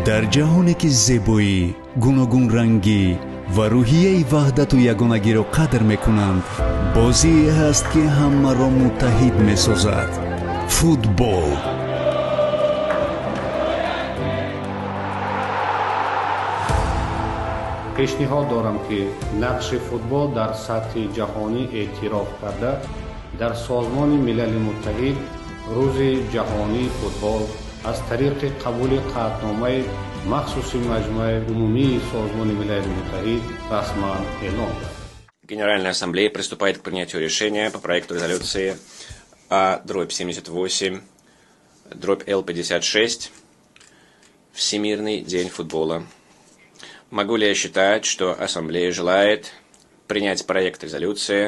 Дар ҷаҳоне ки зебоӣ, гуногунрангӣ ва рӯҳияи ваҳдату ягонагиро қадр мекунанд, бозие ҳаст, ки ҳамаро муттаҳид месозад: футбол. Пешниҳод дорам, ки нақши футбол дар сатҳи ҷаҳонӣ эътироф карда, дар Созмони Милали Муттаҳид Рӯзи ҷаҳонии футбол аз тариқи қабули қатъномаи махсуси Маҷмӯаи Умумии Созмони Милали Муттаҳид расман эълон кард. Генеральная Ассамблея приступает к принятию решения по проекту резолюции А/78/Л56 Всемирный день футбола. Могу ли я считать, что Ассамблея желает принять проект резолюции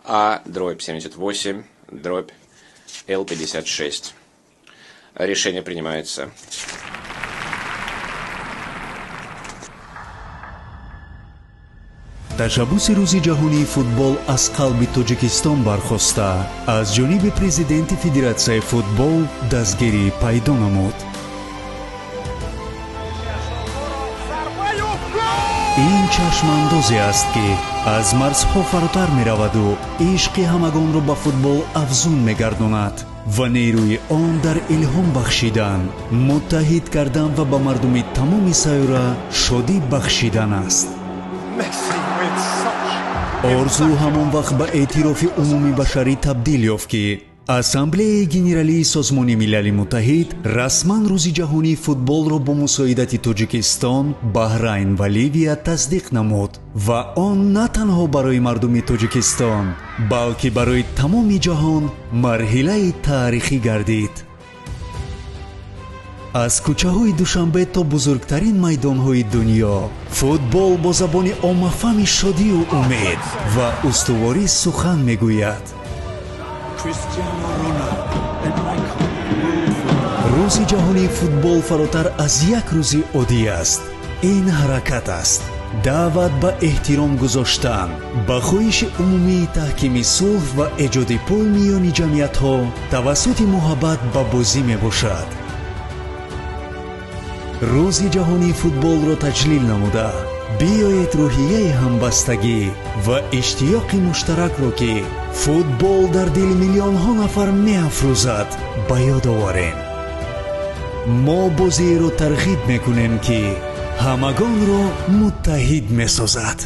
А/78/Л56? Решение принимается. Ташаббуси Рӯзи ҷаҳонии футбол аз қалби Тоҷикистон бархоста, аз ҷониби президенти Федератсияи футбол дастгирӣ пайдо намуд. Ин чашмандозе аст, ки аз марзҳо фаротар мераваду ишқи ҳамагонро ба футбол афзун мегардонад ва нерӯи он дар илҳом бахшидан, муттаҳид кардан ва ба мардуми тамоми сайёра шодӣ бахшидан аст. Орзу ҳамон вақт ба эътирофи умумибашарӣ табдил ёфт, ки Ассамблеяи Генералии Созмони Милали Муттаҳид расман Рӯзи ҷаҳонии футболро бо мусоидати Тоҷикистон, Баҳрайн ва Ливия тасдиқ намуд ва он на танҳо барои мардуми Тоҷикистон, балки барои тамоми ҷаҳон марҳилаи таърихӣ гардид. Аз кӯчаҳои Душанбе то бузургтарин майдонҳои дунё футбол бо забони оммафаҳми шодию умед ва устуворӣ сухан мегӯяд. Рӯзи ҷаҳонии футбол фаротар аз як рӯзи оддӣ аст. Ин ҳаракат аст, даъват ба эҳтиром гузоштан ба хоҳиши умумии таҳкими сулҳ ва эҷоди пул миёни ҷамъиятҳо тавассути муҳаббат ба бозӣ мебошад. Рӯзи ҷаҳонии футболро таҷлил намуда, биёед рӯҳияи ҳамбастагӣ ва иштиёқи муштаракро, ки футбол дар дили миллионҳо нафар меафрӯзад, ба ёд оварем. Мо бозиеро тарғиб мекунем, ки ҳамагонро муттаҳид месозад.